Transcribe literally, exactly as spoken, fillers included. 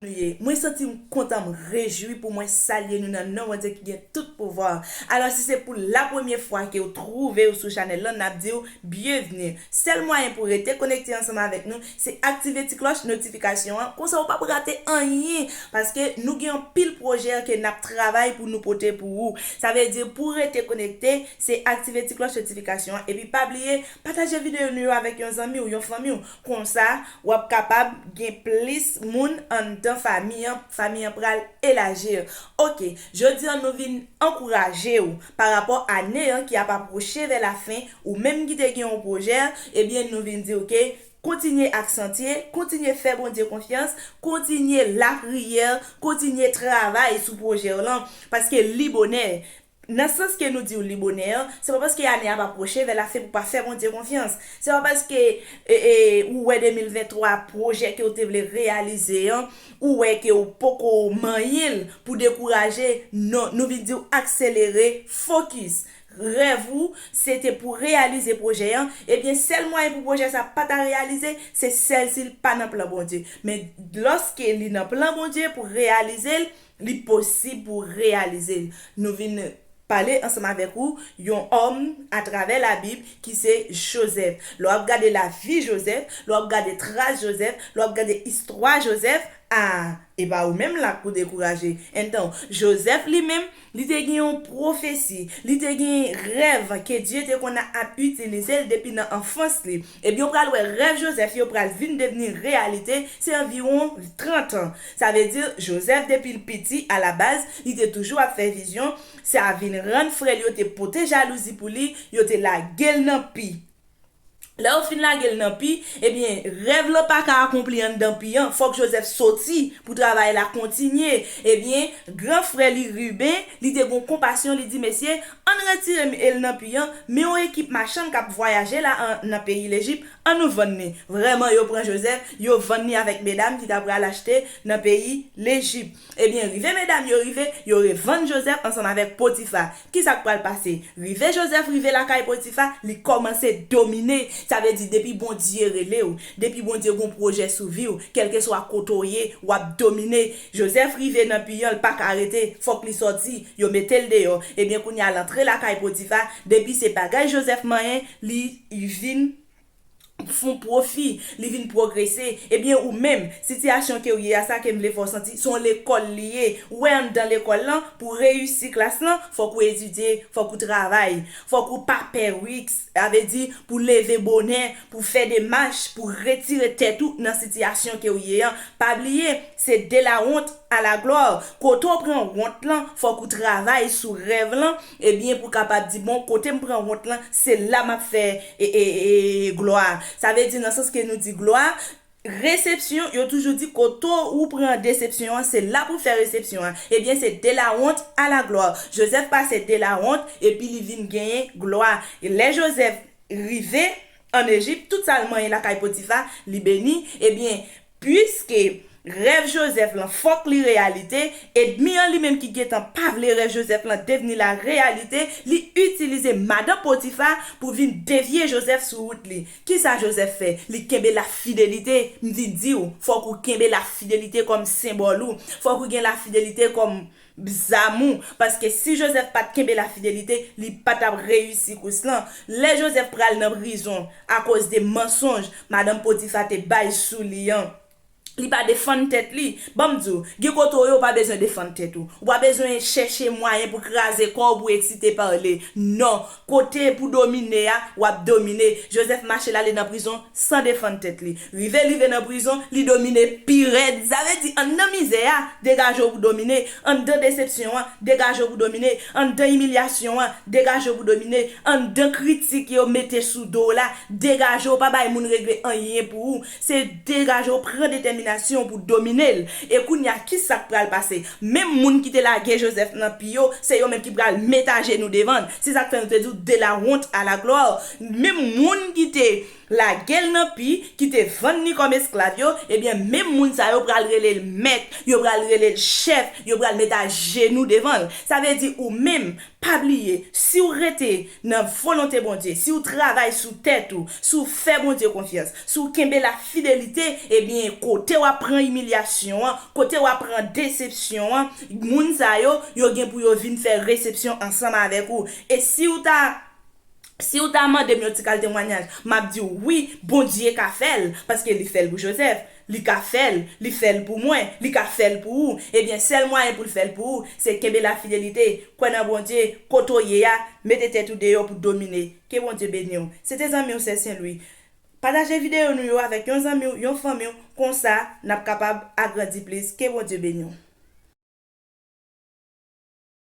nou ye. Mwen santi m kontan, m rejwi pou mwen salye nou nan non Bondye ki gen tout pouvwa. Alò, si se pou la premye fwa ke w twouve w sou chanèl lan, n ap di w byenvni. Sèl mwayen pou rete konekte ansanm avèk nou, se aktive ti klòch notifikasyon an. Konsa, w p ap rate anyen, paske nou gen anpil pwojè ke n ap travay pou nou pote pou ou. Sa vle di, pou rete konekte, se aktive ti klòch notifikasyon an. Epi, pa bliye, pataje videyo nou yo avèk yon zanmi w, yon fanmi w. Konsa, w ap kapab gen plis moun anndan fanmi an, fanmi an pral elaji. Oke, jodi a nou vin ankouraje w pa rapò ane an ki ap apwoche vè lafen, ou menm ki te gen yon pwojè, ebyen nou vin di w ke kontinye aksantye, kontinye fè Bondye konfyans, kontinye lapriyè, kontinye travay sou pwojè w lan, paske li bonè. Nan sans ke nou di w li bonè an, se pa paske ane a ap apwoche vè lafen pou w pa fè Bondye konfyans. Se pa paske e, e, ou wè de mil venntwa pwojè ke w te vle reyalize an, ou wè ke w poko manyen l pou dekouraje. Non, nou vin di w akselere, fokis. Rèv ou, se te pou reyalize pwojè an, ebyen sèl mwayen pou pwojè sa pa ta reyalize, se sèl si l pa nan plan Bondye. Men lòske li nan plan Bondye pou reyalize l, li posib pou w reyalize l. Nou vin pale ansanm avèk ou yon òm atravè Labib ki se Jozèf. Lè w ap gade lavi Jozèf, lè w ap gade tras Jozèf, lè w ap gade istwa Jozèf, a, e pa ou menm la pou dekouraje. Enton, Jozèf li menm, li te gen yon pwofesi, li te gen rèv ke Dye te konn ap itilize l depi nan anfans li. Ebyen, w pral wè rèv Jozèf yo pral vin devni reyalite, se anviwon trant an. Sa vle di, Jozèf, depi l piti, alabaz, li te toujou ap fè vizyon. Sa vin rann frè l yo te pote jalouzi pou li, yo te lage l nan pi. Lè yo fin lage l nan pi, ebyen, rèv lan pa ka akonpli anndan pi an. Fòk Jozèf soti pou travay la kontinye. Ebyen, gran frè li Riben, li te gen konpasyon, li di, mesye, ann retire l nan pi an, men yon ekip machann k ap vwayaje la an, nan peyi Lejip, ann nou vann li. Vrèman, yo pran Jozèf, yo vann li avèk medam ki ta pral achte nan peyi Lejip. Ebyen, rive medam yo rive, yo revann Jozèf ansanm avèk Potifa. Kisa k pral pase? Rive Jozèf rive lakay Potifa, li kòmanse domine. Sa vle di, depi Bondye rele w, depi Bondye gon pwojè sou vi w, kèlkeswa kote w ye, w ap domine. Jozèf rive nan pi an, l pa ka rete, fòk li sòti, yo mete l deyò. Ebyen, kounye a, l antre lakay Potifa, depi se bagay Jozèf manyen, li vin fon pwofi, li vin pwogrese. Ebyen, ou menm, sitiyasyon ke w ye a, sa ke m vle fè w santi, se yon lekòl li ye. Ou wè anndan lekòl lan, pou w reyisi klas lan, fòk ou etidye, fòk ou travay, fòk ou pa pè risk. Sa vle di, pou leve bonè, pou fè demach, pou retire tèt ou nan sitiyasyon ke w ye an. Pa bliye, se de la wont a la glwa. Kote w pran wont lan, fòk ou travay sou rèv lan, ebyen, pou kapab di, bon, kote m pran wont lan, se la m ap fè e, e, e, glwa. Sa vle di, nan sans ke nou di glwa, resepsyon, yo toujou di, kote ou pran desepsyon an, se la pou fè resepsyon an. Ebyen, se de la wont a la glwa. Jozèf pase de la wont, epi li vin genyen glwa. E lè Jozèf rive ann Ejip, tout sa l manyen lakay Potifa, li beni. Ebyen, piske rèv Jozèf lan fòk li reyalite, ènmi an li menm ki gentan pa vle rèv Jozèf lan devni la reyalite, li itilize madan Potifa pou vin devye Jozèf sou wout li. Kisa Jozèf fè? Li kenbe lafidelite. M di, di w, fòk ou kenbe lafidelite kòm senbòl ou. Fòk ou gen lafidelite kòm zam ou. Paske si Jozèf pa t kenbe lafidelite, li pa t ap reyisi kous lan. Lè Jozèf pral nan prizon akoz de mansonj madanm Potifa te bay sou li an, li pa defann tèt li. Ban m di w, gen kote w ye, w pa bezwen defann tèt ou. Ou pa bezwen chèche mwayen pou kraze kò w, pou eksite pale. Non. Kote pou domine a, w ap domine. Jozèf mache l ale nan prizon san defann tèt li. Rive l rive nan prizon, li domine pi rèd. Sa vle di, anndan mizè a, degaje w pou domine. Anndan desepsyon an, degaje w pou domine. Anndan imilyasyon an, degaje w pou domine. Anndan kritik yo mete sou do w la, degaje w, pa bay moun regle anyen pou ou. Se degaje w, pran detèminasyon pou domine l. E kounye a, kisa k pral pase? Menm moun ki te lage Jozèf nan pi yo, se yo menm ki pral met ajenou devan l. Se sa k fè nou te di w, de la wont a la glwa. Menm moun ki te lage l nan pi, ki te vann li kòm esklav yo, ebyen, menm moun sa yo pral rele l mèt, yo pral rele l chèf, yo pral met ajenou devan l. Sa vle di, ou menm, pa bliye, si w rete nan volonte Bondye, si w travay sou tèt ou, si w fè Bondye konfyans, si w kenbe lafidelite, ebyen, kote w ap pran imilyasyon an, kote w ap pran desepsyon an, moun sa yo, yo gen pou yo vin fè resepsyon ansanm avèk ou. E si w ta si w ta mande m yon ti kal temwanyaj, m ap di w wi, Bondye ka fè l, paske li fè l pou Joseph, li ka fè l, li fè l pou mwen, li ka fè l pou ou. Ebyen, sèl mwayen pou l fè l pou ou, se kenbe lafidelite, kwè nan Bondye, kote w ye a, mete tèt ou deyò pou domine. Ke Bondye beni w. Se te zanmi w, sè Sen Lwi. Pataje videyo nou yo avèk yon zanmi w, yon fanmi w, konsa n ap kapab agrandi plis. Ke Bondye beni w.